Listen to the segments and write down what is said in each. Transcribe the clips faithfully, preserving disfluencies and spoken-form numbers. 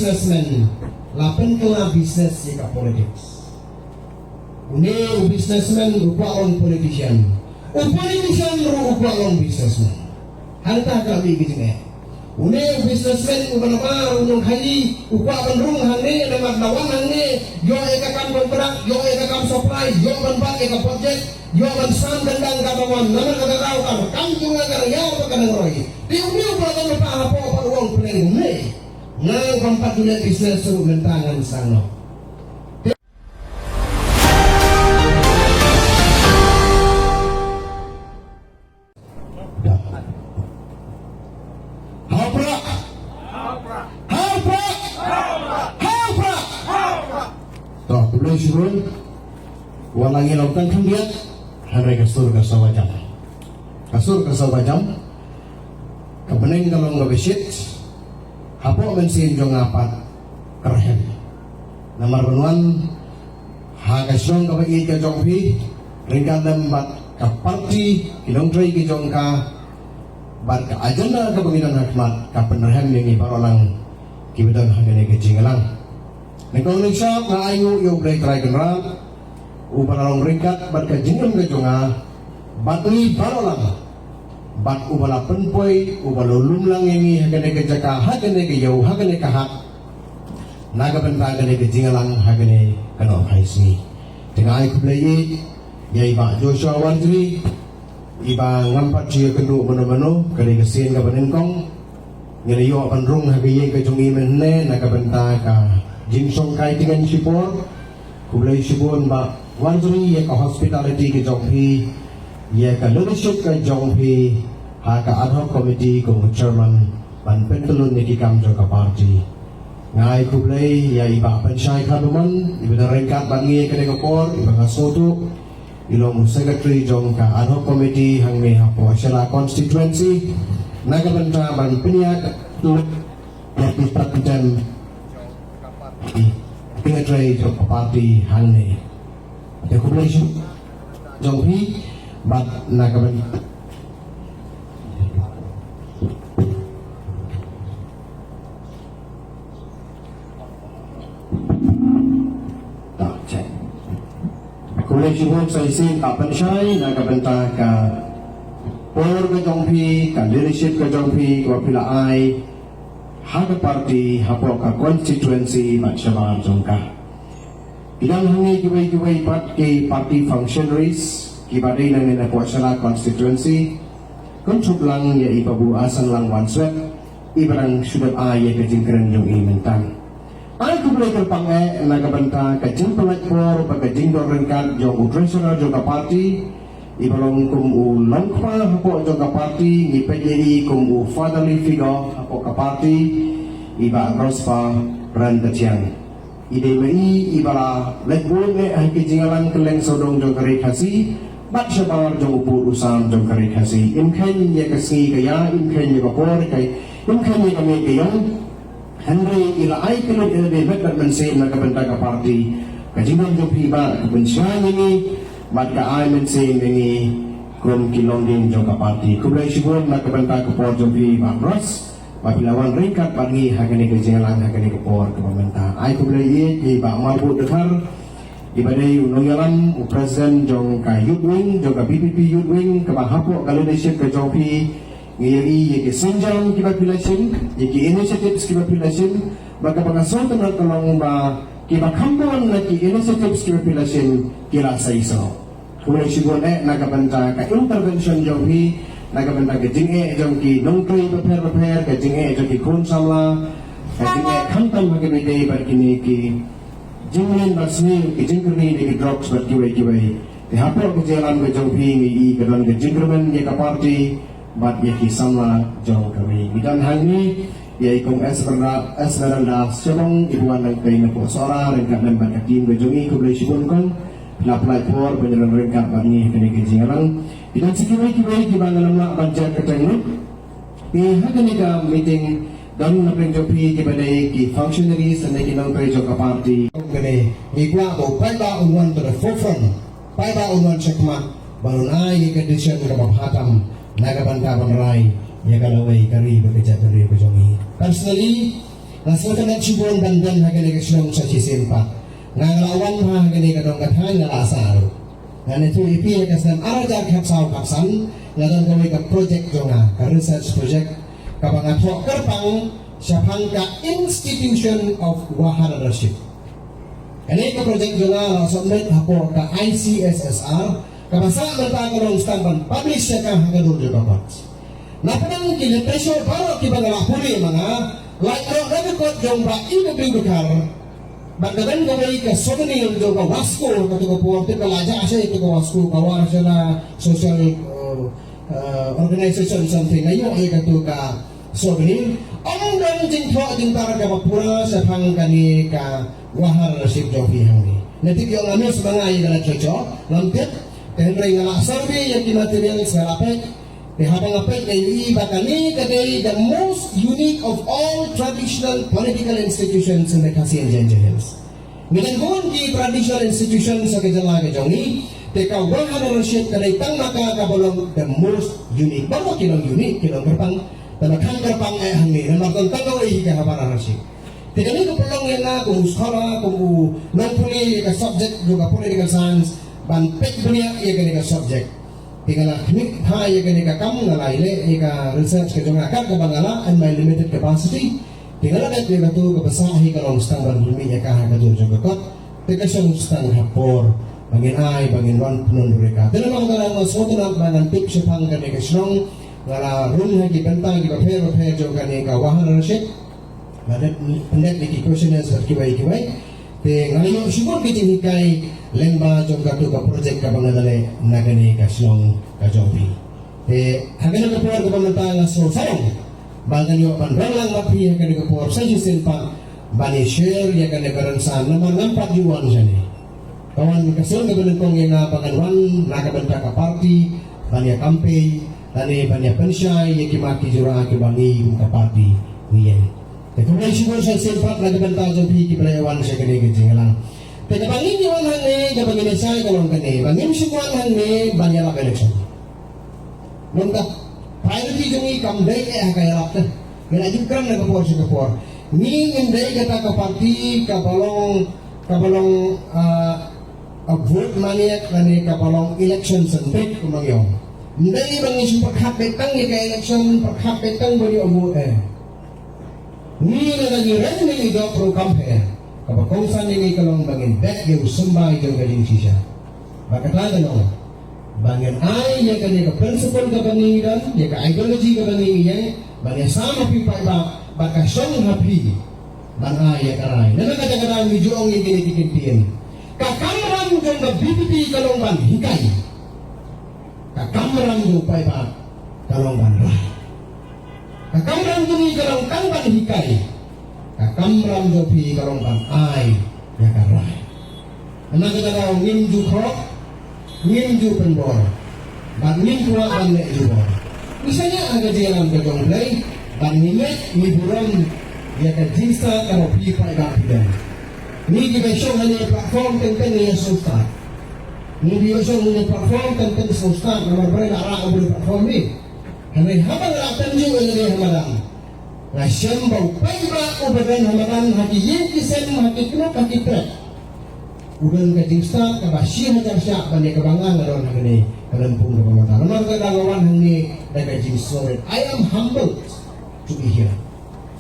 Businessman la pynkylla business ïa ka politics. Une u businessman u kwah long politician. U politician ruh u kwah long businessman. Hangta ka mih ka jingeh. Une u businessman u ba nabar u nongkhaii u kwah ban rung hangne namar da wan hangne, ïoh ïa ka kam kontrak, ïoh ïa ka kam supply, ïoh ban bat ïa ka project, ïoh ban sam kyndang ka ba wan namar ka daw ka kam jong nga ka ïa ba ka nang roi. Te une u ba ka nabar hapoh ba u ong pynlong une. Nga ban pat u leh business ruh mynta ngan sang noh. Hau prah! Hau prah! Hau prah! To, khublei shibun. Wat la ngi long tang khyndiat, hynrei ka sur ka sawajam. Ka sur ka sawajam. Ka bneng ka long kaba shit. Hapoh mynsiem jong nga pat ka rhem. Namar ban wan ha ka shnong kaba ïeit ka jong phi, ryngkat lem bad ka party, ki nongtrei ki jong ka, bad ka agenda kaba ngi don ha khmat, ka pynrhem ïa ngi baroh lang kiba don ha kane ka jingïalang. Nyngkong nyngshap nga ainguh ïa U Blei Trai Kynrad uba la long ryngkat bad ka jingim ka jong nga bad ngi baroh lang, bad uba la pynpoi, uba la lum lang ïa ngi ha kane ka jaka, ha kane ka ïew, ha kane ka hat. Na ka bynta kane ka jingïalang ha kane ka nohkhaii sngi. Te nga ai khublei ïa i Bah Joshua Warjri, i ba ngam pat ju ïakynduh mano mano, ka dei ka sien kaba nyngkong. Ngi la ïoh ban rung ha ka ïing ka jong i mynne na ka bynta ka jingshongkai tyngen shipor. Khublei shibun Bah Warjri ïa ka hospitality ka jong phi, ïa ka leadership ka jong phi ha ka ad hoc committee kum u chairman ban pyntylun ïa ki kam jong ka party. Nga ai khublei ïa i Bah Pynshai Kharduman, i ba don ryngkat bad ngi ha kane ka por, i ba nga sngewthuh i long u secretary jong ka ad hoc committee hangne hapoh Shella constituency, na ka bynta ban pynïaid ïa ki tat ki tem, ki nongtrei jong ka party hangne. Te khublei shibun jong phi bad na ka bynta. Khublei shibun sa shisien Bah Pynshai na ka bynta ka por ka jong phi, ka leadership ka jong phi kaba phi la ai ha ka party hapoh ka constituency bad shabar jong ka. Ki don hangne kiwei kiwei pat ki party functionaries kiba dei nangne na Shella constituency. Kynthup lang ïa i Bah Asanlang Wanswet, i ba dang shu dep ai ïa ka jingkren jong i mynta. Ai khublei kyrpang eh na ka bynta ka jingpynlait por bad ka jingdon ryngkat jong u treasurer jong ka party, i ba long kum u longkpa hapoh jong ka party, ngi peit ïa i kum u fatherly figure hapoh ka party, i Bah Prosper Ryntathiang. I dei ma i i ba la leit bun eh ha ki jingïalang kylleng sawdong jong ka Ri Khasi bad shabar jong u pud u sam jong ka Ri Khasi. Im kheiñ ïa ka sngi ka ïa, im kheiñ ïa ka por ka, im kheiñ ïa ka miet ka ïong. Hynrei i la ai kyllut, i la dei met bad mynsiem na ka bynta ka party. Ka jingdon jong phi Bah ka pynshai ïa ngi bad ka ai mynsiem ïa ngi kum ki longdien jong ka party. Khublei shibun na ka bynta ka por jong phi Bah Pros. Ba phi la wan ryngkat bad ngi ha kane ka jingïalang ha kane ka por kaba mynta. Ai khublei ïa i Bah Marbud Dkhar, i ba dei u nongïalam, u president jong ka Youth Wing, jong ka B P P Youth Wing, kaba hapoh ka leadership ka jong phi ngi ïohi ïa ki sienjam kiba phi la shim, ïa ki initiatives kiba phi la shim, ba kaba nga sngewtynnat ka long ba kiba kham bun na ki initiatives kiba phi la shim ki la seisoh. Khublei shibun eh na ka bynta ka intervention jong phi, na ka bynta ka jingeh jong ki nongtrei bapher bapher, ka jingeh jong ki khun samla, ka jingeh khamtam ha kine ki bad kine ki jingmlien bad sniew, ki jingkyrni da ki drugs bad kiwei kiwei. Te hapoh ka jingïalam ka jong phi ngi i ka don ka jingkyrmen ïa ka party bad ïa ki samla jong ka ri. Ngi don hangne ïa i Kong Esmeralda, Esmeralda Shabong, i ba wan nangtei na pdeng Sohra ryngkat lem bad ka team ka jong i. Khublei shibun Kong. Phi la pynlait por ban ïalam ryngkat bad ngi ha kane ka jingïalang. Ki don sa kiwei kiwei kiba ngan ym lah ban jer kyrteng lut. Te ha kane ka meeting don na pdeng jong phi kiba dei ki functionaries ne ki nongtrei jong ka party. Kane ngi kwah ba u paidbah un wan to the forefront, paidbah un wan shakhmat ban ai ïa ka decision kaba bha tam na ka bynta ban rai ïa ka lawei ka ri bad ka jaitbynriew ka jong ngi. Personally, Nga sngewtynnat shibun ban don ha kane ka shnong sa shisien pat. Nga la wan ha kane ka dong ka thaiñ nga la sah ruh. Ngan ïathuh ïa phi, ha ka snem ar hajar khatsaw khatsan nga don kawei ka project jong nga, ka research project, kaba nga thoh kyrpang shaphang ka Institution of Wahan Rulership. Kane ka project jong nga la submit hapoh ka I C S S R, kaba sah mynta ka long stang ban publish ïa ka ha ka dur jong ka kot. Na pdeng ki literature baroh kiba nga la pule ma nga, lait noh na ka kot jong Bah E W Dkhar. Bad ka don kawei ka souvenir jong ka WASCO, kato ka por te ka la jah sha ito ka WASCO, ka Warshana Social, uh, uh, Organization something, nga ïoh ïa kato ka souvenir. Ym don jingthoh jingtar kaba pura shaphang kane ka Wahan Rulership jong phi hangne. Nga tip ïoh nga miss ma nga ïa ka literature, ngam tip. Te hynrei nga la survey ïa ki materials, nga la peit. Te haba nga peit nga ïohi ba kane ka dei the most unique of all traditional political institutions in the Khasi and Jaintia Hills. Ngi don bun ki traditional institutions ha ka jylla ka jong ngi, te ka Wahan Rulership ka dei tang ma ka kaba long the most unique. Baroh ki long unique, ki long kyrpang, tangba kham kyrpang eh hangne, namar don tang kawei hi ka Wahan Rulership. Te kane ka pynlong ïa nga kum u scholar, kum u nongpule ïa ka subject jong ka political science, ban peit bniah ïa kane ka subject. Te nga la khmih bha ïa kane ka kam, nga la ïaleh ïa ka research ka jong nga kat kaba nga lah in my limited capacity. Te nga la dep ïa kato kaba sah hi ka long stang ban pynmih ïa ka ha ka dur jong ka kot. Te ka shong stang ha por ba ngin ai, ba ngin wan pynurlong ïa ka. Te namar kata nga sngewtynnat ba ngan tip shaphang kane ka shnong, nga la rung ha ki bynta kiba pher bapher jong kane ka Wahan Rulership. Nga dep pyndep ïa ki questionnaires bad kiwei kiwei. Te nga la ïoh shibun ki jinghikai lyngba jong kato ka project kaba nga la leh na kane ka shnong ka jong phi. Te ha kane ka por kaba mynta nga sngew sarong ba ngan ïoh ban wan lang bad phi ha kane ka por sa shisien pat ban ïa share ïa kane ka rynsan namar ngam pat ju wan shane. Ka wan ka seng kaba nyngkong ïa nga ba ngan wan na ka bynta ka party ban ïa campaign lane ban ïa pynshai ïa ki mat ki jura kiba ngi kum ka party ngi ïeng. Te khublei shibun sa shisien pat na ka bynta jong phi kiba la ïa wan sha kane ka jingïalang. Te kaba ngin ïa wan hangne, kaba ngin ïa shai ka long kane, ba ngim shym wan hangne ban ïalap election. Namar ka priority jong ngi kam dei eh ha ka ïalap te. Ngi la ju kren na ka por sha ka por. Ngi ngim dei kata ka party kaba long, kaba long, ah, a vote maniac lane kaba long election centric kumba ngi ong. Ym dei ba ngi shu pyrkhat beit tang ïa ka election, pyrkhat beit tang ban ïoh vote eh. Ngi lada ngi ren ngi ïoh ruh kam pher. Kaba kongsan ïa ngi ka long ba ngin beh ïa u symbai jong ka jingshisha. Ba kata ka long ba ngin ai ïa kane ka principle kaba ngi don, ïa ka ideology kaba ngi ïeng, ba ngin sam ha phi paidbah, ba ka shong ha phi ban ai ïa ka rai. Namar kata ka daw ngi ju ong ïa kine ki kyntien. Ka kamram jong ka V P P ka long ban hikai. Ka kamram jong u paidbah ka long ban rai. Ka kamram jong ngi ka long tang ban hikai. Ka kamram jong phi ka long ban ai ïa ka rai. Namar kata ka daw ngim ju khoh, ngim ju pynbor, bad ngim kwah ban leh jubor. Ngi shaniah ha ka jingïalam ka jong U Blei bad ngi ngeit ngi burom ïa ka jingstad kaba phi paidbah phi don. Ngi kiba shong ha kane ka platform teng teng ngi ïa sngewstad. Ngi kiba shong ha kane ka platform teng teng sngewstad namar balei la rah ha kane ka platform ngi. Hynrei haba nga la tynjuh ïa lade ha madan, nga shem ba u paidbah uba don ha madan, ha ki ïing ki sem, ha ki kynnoh, ha ki trep, u don ka jingstad kaba shi hajar shah ban ïa kaba nga nga don ha kane ka lympung kaba mynta. Namar kata nga wan hangne da ka jingsngewrit. I am humbled to be here.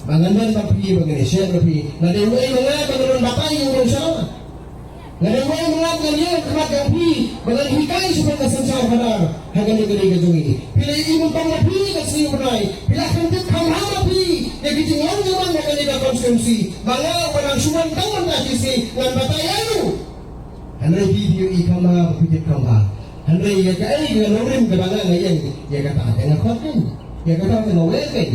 Ba ngan wan bad phi, ba ngan ïashim bad phi. Nga dei uei ma nga ba ngan wan batai ïa u nongshong shnong. Nga dei uei ma nga ba ngan ïeng ha khmat jong phi ba ngan hikai shaphang ka synshar khadar ha kane ka ri ka jong ngi. Phi la ïohi mynta ma phi ka sngi u bnai. Phi la kren tip kham bha ma phi ïa ki jinglong jingman ha kane ka constituency. Ma nga uba nang shu wan tang mynta shisngi ngan batai ïa u. Hynrei phi, phi ïohi kham bha, phi tip kham bha. Hynrei ïa kaei ka nongrim kaba nga nga ïeng, ïa kata te nga khot kein. Ïa kata te nga wer kein.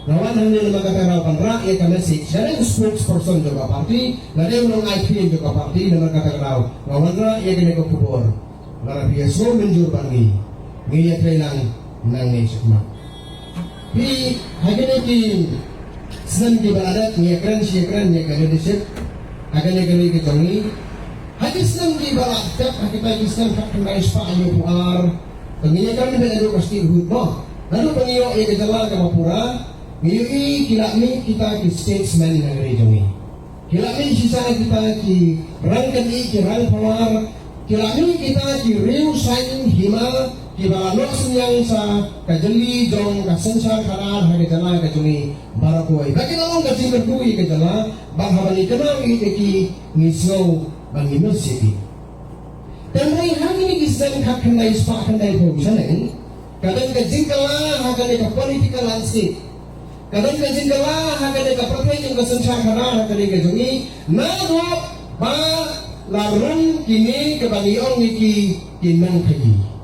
Nga wan hangne namar kata ka daw ban rah ïa ka message. Nga dei u spokesperson jong ka party, nga dei u nongai khlieh jong ka party, namar kata ka daw nga wan rah ïa kane ka khubor. Lada phi ïasngew mynjur bad ngi, ngi ïatrei lang nangne shakhmat. Phi, ha kine ki snem kiba la dep ngi ïakren shi ïakren ïa ka leadership ha kane ka ri ka jong ngi. Ha ki snem kiba la dep, ha kita ki snem khatkhyndai spah hynñiewphew ar, ba ngi ïakren beit naduh ka statehood mo, naduh ba ngi ïoh ïa ka jylla kaba pura. Ngi ïohi ki la mih kita ki statesmen ha ka ri jong ngi. Ki la mih shisha kita ki rangkynmaw, ki rangpawar. Ki la mih kita ki riewsaiñ hima kiba la noh synñiang sha ka jylli jong ka synshar khadar ha ka jylla ka jong ngi baroh kawei. Ba ki la long ka jingkyrkhu ïa ka jylla, ba haba ngi kynmaw ïa ki ngi sngew ba ngi miss ïa ki. Tang hynrei ha kine ki snem khatkhyndai spah khyndaiphew shaneng, ka don ka jingkylla ha kane ka political landscape. Ka don ka jingkylla ha kane ka pyrthei jong ka synshar khadar ha kane ka jong ngi, naduh ba la rung kine kiba ngi ong ïa ki ki nongkhaïi.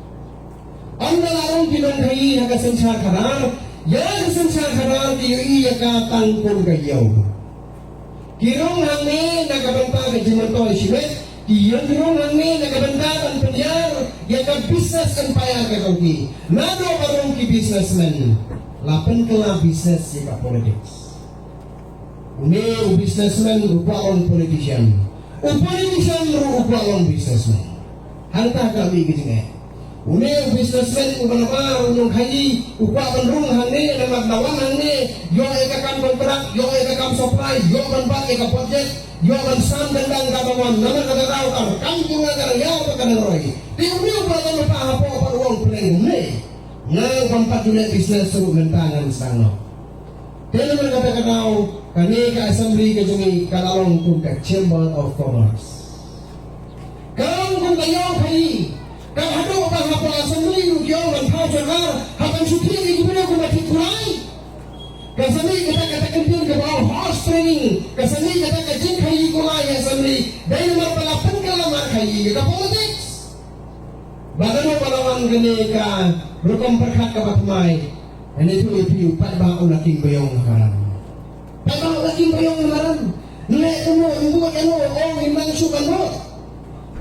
Ynda la rung ki nongkhaïi ha ka synshar khadar, ïa ka synshar khadar ki ïohi ïa ka tang kum ka ïew. Ki rung hangne na ka bynta ka jingmyntoi shimet, ki ïeng rung hangne na ka bynta ban pynïar ïa ka business empire ka jong ki. Naduh ba rung ki businessmen, la pynkylla business ïa ka politics. Une u businessman u kwah long politician. U politician ruh u kwah long businessman. Hangta ka mih ka jingeh. Une u businessman uba namar u nongkhaïi u kwah ban rung hangne namar da wan hangne, ïoh ïa ka kam kontrak, ïoh ïa ka kam supply, ïoh ban bat ïa ka project, ïoh ban sam dang dang kaba wan namar kata ka daw ka kam jong nga ka dang ïaw bad ka dang roi. Te une u ba dang lypa hapoh pat u ong pyrshah une. Nga u bym pat ju leh business ruh mynta ngan sdang noh. Te namar kata ka daw kane ka assembly ka jong ngi ka la long kum ka chamber of commerce. Ka long kum ka ïew khaïi. Ka haduh ba hapoh assembly ruh ki ong ban thaw sorkar, hap ban shu thied ïa ki briew kumba thied kulai. Ka sani kata kata ka ktien kaba ong horse trading. Ka sani kata ka jingkhaïi kulai ha assembly. Dei namar ba la pynkylla markhaïi ïa ka politics. Ba kano ba la wan kane ka rukom pyrkhat kaba thymmai. Kane tu ïa phi u paidbah u la king ba ïong ha maram. Paidbah u la king ba ïong ha maram. Ngi leh kumno, ngi buh ïano, oh, ngim nang shuh ban buh.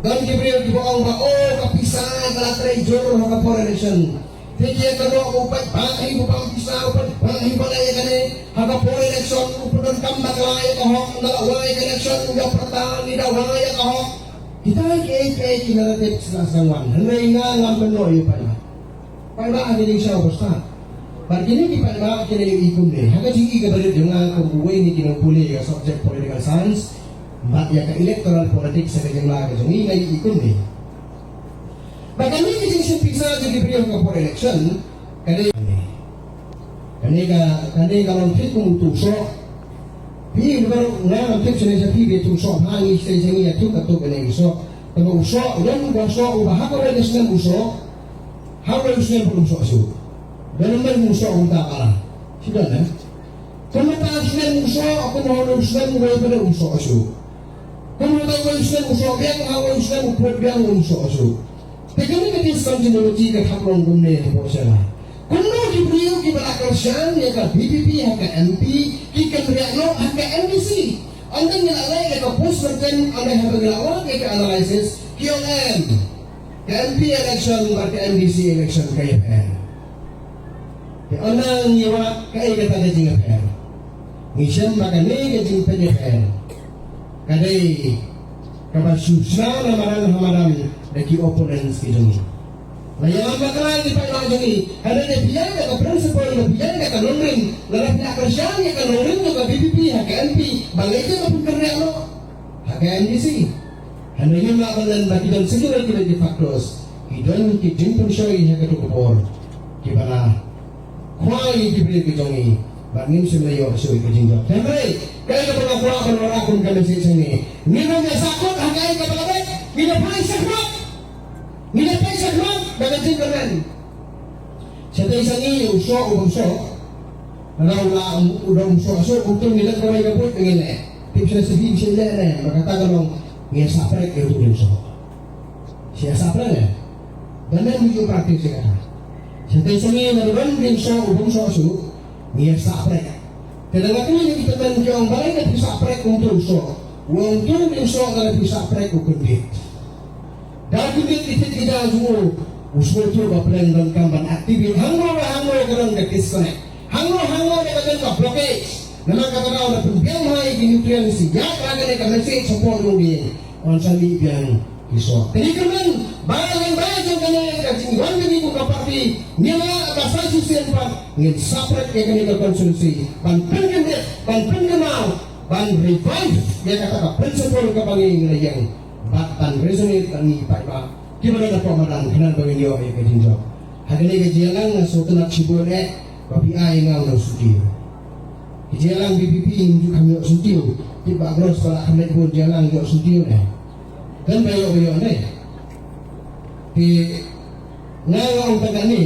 Don ki briew kiba ong ba, oh, ka pisa ka la trei jur ha ka por election. Te ki ïa kynnoh ba u paidbah hi ba pang pisa, u paidbah hi ba leh ïa kane. Ha ka por election u pyndonkam bakla ïa ka hok, ynda la wai ka election u ïa pyrta, ngi da wai ïa ka hok. Kita kiei kiei ki narratives la sdang wan. Hynrei nga ngam kynnoh ïa u paidbah. Paidbah ha ka jingsngew ba stad. Bad kine ki paidbah ki la ïohi kumne. Ha ka jingïohi kaba rit jong nga kum uwei na ki nongpule ïa ka subject political science bad ïa ka electoral politics ha ka jingla ka jong ngi, nga ïohi kumne. Bad kane ka jingshim pisa jong ki briew ha ka por election ka dei. Kane ka, kane ka long thik kum uto u soh. Phi, nga ngam tip shane sha phi, ba uto u soh ha ngi sha ngi ïa thik katto katne u soh. Tangba u soh u don uba soh uba ha kawei ka snem u soh, ha kawei u snem pat um soh shuh. Don uwei u soh uta ka la. Shi don, eh? Kumta u snem u soh, kumta u snem uwei pat um soh shuh. Kumta uwei u snem u soh biang, ha uwei u snem u put biang um soh shuh. Te kane ka discontinuity ka thap long kumne hapoh sha la. Kumno ki briew kiba la kyrshan ïa ka V P P ha ka M P ki kynriah noh ha ka M D C. Ynda ngi la leh ïa ka post mortem, ynda haba ngi la wad ïa ka analysis, ki ong em, ka M P election bad ka M D C election ka ïapher. Te ynda ngi wad kaei kata ka jingïapher, ngi shem ba kane ka jingpynïapher ka dei kaba shu shna na madan ha madan da ki opponents ki jong ngi. La ïalam bakla ïa ki paidbah jong ngi. Hynrei lada phi ïaid da ka principle, lada phi ïaid da ka nongrim, lada phi la kyrshan ïa ka nongrim jong ka V P P ha ka M P, balei te ba phin kynriah noh ha ka M D C? Hynrei ngim lah ban len ba ki don sa kiwei kiwei ki factors, ki don ki jingpynshoi ha kato ka por kiba la khwai ïa ki briew ki jong ngi bad ngim shym la ïoh shuh ïa ka jingjop. Hynrei kaei kaba nga kwah ban wanrah kum ka message hangne, ngin ym ïa sahkut ha kaei kaba la beit. Ngin ïa peit shakhmat, ngin ïa peit shakhmat da ka jingkyrmen. Shatei sha ngi, u soh u bym soh, lada u la, u da um soh shuh, kumto ngi leit kawei ka buit ba ngin leh. Tip sha sha phi, sha leh ne, ba kata ka long ngi ïa sah prek ïa uto u ding soh. Sha ïa sah prek ne. Don ne, ngi ju practice ïa kata. Shatei sha ngi, lada don ding soh u bym soh shuh, ngi ïa sah prek. Te lada nga kylli ïa ki tymmen ki ong balei lada phi sah prek kumto u soh, u ong uto u ding soh lada phi sah prek u kyndit. Da kyndit ki thied ki jaiñ jong u, u sngewthuh ba pleng donkam ban activate. Hangno ba hangno ka don ka disconnect, hangno hangno ba ka don ka blockage. Namar kata ka daw da pynbiang bha ïa ki nutrients ïa kane ka message support jong u ding. Yn sa mih biang ki soh. Te ngi kyrmen ba lyngba jong ka Ka jingwan jong ngi kum ka party, ngi la ka sa shisien pat ngin separate ïa kane ka constituency ban pynkyndit, ban pynkynmaw, ban revive ïa kata ka principle kaba ngi la ïeng bad ban resonate bad ngi paidbah kiba don hapoh madan khnang ba ngin ïoh ïa ka jingjop. Ha kane ka jingïalang nga sngewtynnat shibun eh ba phi ai nga u nongsyntiew. Ka jingïalang VPP ngim ju kham ïoh syntiew. Tip Bah Gross ba la kham leit bun jingïalang ïoh syntiew ne. Kan ba ïoh ba ïoh ne. Te nga nga ong tang kane,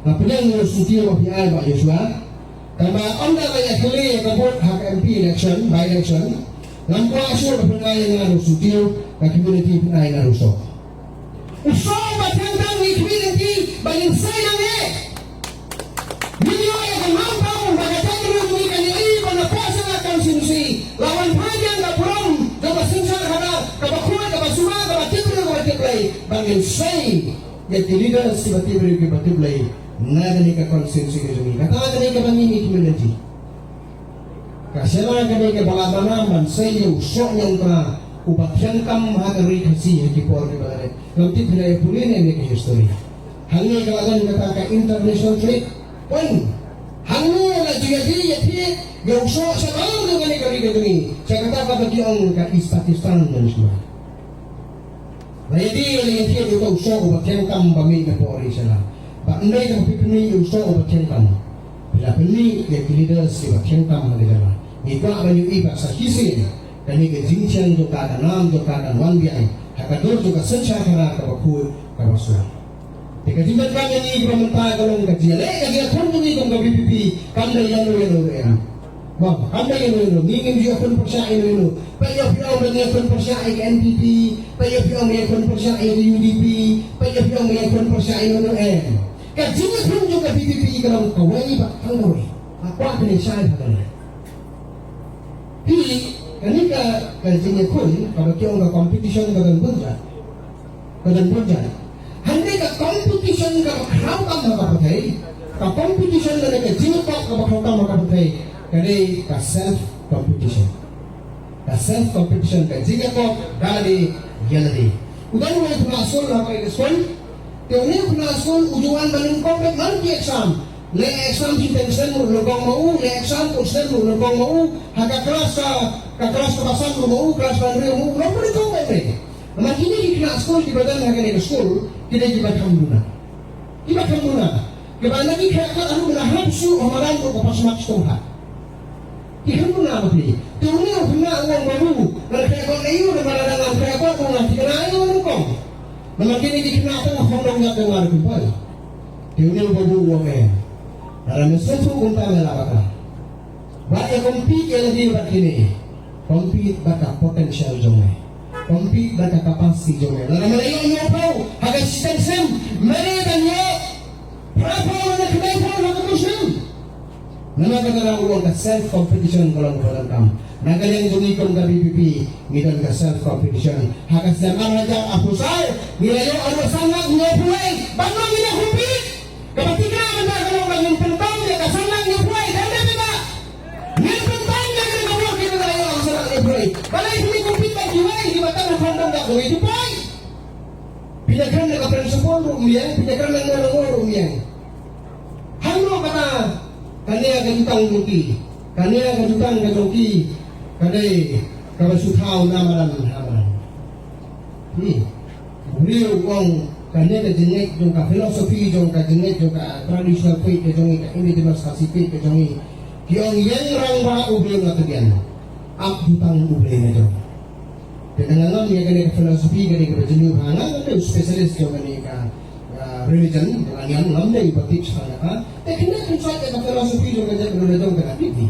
nga pdiang u nongsyntiew ba phi ai Bah Joshua. Tangba ynda la ïa khlieh ka vote ha ka MP election, by election, ngam kwah shuh ba phin ai nga u nongsyntiew, ka community phin ai nga u soh. U soh ba thiang tam ngi khmih lynti ba ngin sei nangne. Ngin ïoh ïa ka nongthaw ba ka jaitbynriew jong ngi kan ïohi ba na poh sha ka constituency la wan phai biang ka burom jong ka synshar khadar kaba khuid kaba suba kaba tip briew kaba tip Blei ba ngin sei ïa ki leaders kiba tip briew kiba tip Blei na kane ka constituency ka jong ngi. Kata kane kaba ngi ngi khmih lynti. Ka shala kane kaba la duna ban sei ïa u soh ñiangkra uba thiang tam ha ka ri Khasi ha ki por kiba la dep. Ngam tip phi la ïa pule ne em ïa ka history. Hangne ka la don kata ka international trade point. Hangne la ju ïa dei ïa thied ïa u soh sha baroh kane ka ri ka jong ngi. Sha kata kaba ki ong ka East Pakistan jong ngi. La ïa dei la ïa thied ïa uta u soh uba thiang tam ba mih na pdeng ri shala. Ba ym dei kaba phi pynmih ïa u soh uba thiang tam. Phi la pynmih ïa ki leaders kiba thiang tam ha ka jylla. Ngi kwah ban ïohi ba sa shisien kane ka jingthiang jong ka, ka nam jong ka kan wan biang ha ka dur jong ka synshar khadar kaba khuid kaba suba. Te ka jingdonkam ïa ngi kiba mynta ka long ka jingïaleh ka jingïakhun jong ngi kum ka VPP kam dei ïano ïano ruh em. Bang, kam dei ïano ïano, ngi ngim ju ïakhun pyrshah ïano ïano. Peit ïa phi ong ba ngi ïakhun pyrshah ïa ka NPP, peit ïa phi ong ba ngi ïakhun pyrshah ïa ka UDP, peit ïa phi ong ba ngi ïakhun pyrshah ïano ïano em. Ka jingïakhun jong ka VPP ka long kawei bad kawei. Nga kwah phin ïa shai ha kane. Phi, kane ka, ka jingïakhun, kaba ki ong ka competition ka don bun jait. Ka don bun jait. Hynrei ka competition kaba khraw tam ha ka pyrthei, ka competition lane ka jingïakob kaba khraw tam ha ka pyrthei, ka dei ka self competition. Ka self competition, ka jingïakob da lade ïa lade. U don uwei u khynnah skul ha kawei ka skul. Te une u khynnah skul u ju wan ban compete man ki exam. Leh exam shiteng snem ruh nyngkong ma u, leh exam kut snem ruh nyngkong ma u, ha ka klas ka, ka klas kaba san ruh ma u, klas ba hynriew ma u, long ba nyngkong ma u. Namar kine ki khynnah skul kiba don ha kane ka skul, ki dei kiba kham duna. Kiba kham duna. Kiba na ki khynnah kot ruh na hap shuh ha madan ruh ka pass mark shuh ha. Ki kham duna ma phi. Te une u khynnah u ong babu, nga khynnah kot na ïu, namar lada ngam khynnah kot, nga thikna ïu nyngkong. Namar kine ki khynnah tang kham dong ïa tang nga kumpai. Te une u babu u ong em. Lada me sngewthuh kumta me lah bakla. Wat ïa compete ïa lade bad kine. Compete bad ka potential jong me. Compete bad ka capacity jong me. Lada me la ïoh hynñiewphew ha ka shiteng snem, me dei ban ïoh phraphew lane khyndaiphew ha ka tu snem. Namar kata ka daw u ong ka self competition ka long kaba donkam. Na ka liang jong ngi kum ka VPP ngi don ka self competition. Ha ka snem ar hajar arphew saw ngi la ïoh arphew san lak hynñiewphew wei. Ban long ngi la compete. Kaba tikna mynta ka long ba ngin pyntom ïa ka san lak hynñiewphew wei, dang dei mynta. Ngin pyntom ïa kane ka bor kaba la ïoh ka san lak hynñiewphew wei. Balei phi compete bad kiwei kiba tang ha khondong da kawei, phi poi. Phi ïakren da ka principal ruh ym ïeng, phi ïakren da ka ruh ym ïeng. Hangno kata, kane ka jutang jong ki, kane ka jutang ka jong ki, ka dei kaba shu thaw na madan ha madan. Hmm. U briew u ong kane ka jingngeit jong ka philosophy jong ka jingngeit jong ka traditional faith ka jong ngi, ka indigenous Khasi faith ka jong ngi. Ki ong ïeng rangbah u briew na tbian. Ap jutang u briew na jrong. Te nga ngam ïa kane ka philosophy kane ka ba jynju ba nga ngam dei u specialist jong kane ka, ah, religion, nga ngam, ngam dei u ba teach ha kane ka. Te kane ka philosophy jong ka jaitbynriew la jong ka la tip hi.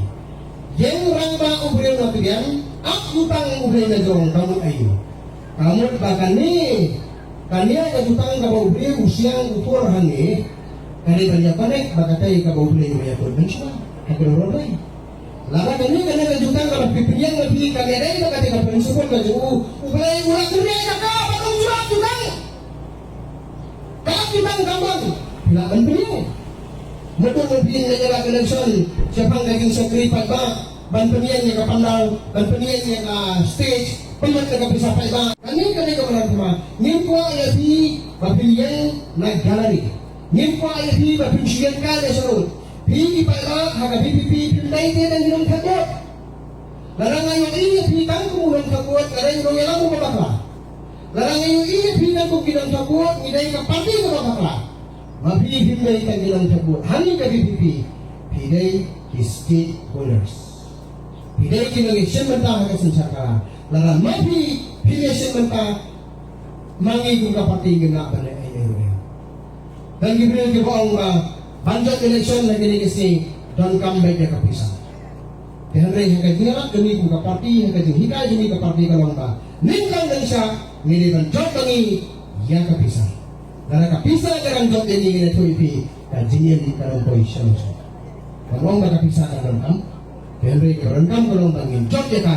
Ïeng rangbah u briew na tbian, ap jutang u briew na jrong, ka mut aïu. Ka mut ba kane, kane ka jutang kaba u briew u siang u pur hangne, kane ban ïa connect ba katei kaba u briew u ïa pur mynshuwa, ha ka rong rong. Lada kane kane ka jutang kaba phi pynïeng ma phi ka dei ba kata ka principle ka jong u, U Blei u la kynriah ïa ka ba dang jurap jutang. Ka jutang kam bang phi lah ban pynïeng. Mutdur ma phi ïeng ïa la ka election shaphang ka jingshakri paidbah ban pynïeng ïa ka pandal ban pynïeng ïa ka stage pynïeng ïa ka pisa paidbah. Kane kane ka madan thma ngin kwah ïa phi. Ba phin ïeng na gallery. Ngim kwah ïa phi ba phin shu ïeng kai sha road. Phi ki paidbah ha ka VPP phim dei te tang ki nongthep vote. Lada nga ïohi ïa phi tang kum u nongthep vote, nga dei u nongïalam uba bakla. Lada nga ïohi ïa phi tang kum ki nongthep vote, ngi dei ka party kaba bakla. Ma phi phim dei tang ki nongthep vote. Hangne ka VPP phi dei ki stakeholders. Phi dei ki nongïashim bynta ha ka synshar khadar. Lada ma phi phim ïashim bynta, ma ngi kum ka party ngim lah ban leh ei ei ruh. Don ki briew kiba ong ba ban jop election ha kine ki sngi donkam beit ïa ka pisa. Te hynrei ha ka jingïalap jong ngi kum ka party, ha ka jinghikai jong ngi ka party ka long ba nyngkong nyngshah ngi dei ban jop ba ngi ïa ka pisa. Lada ka pisa ka dang jop ïa ngi, ngi la ïathuh ïa phi, ka jingim ka dang poi sha nongshun. Ka long ba ka pisa ka donkam. Te hynrei ka donkam ka long ba ngin jop ïa ka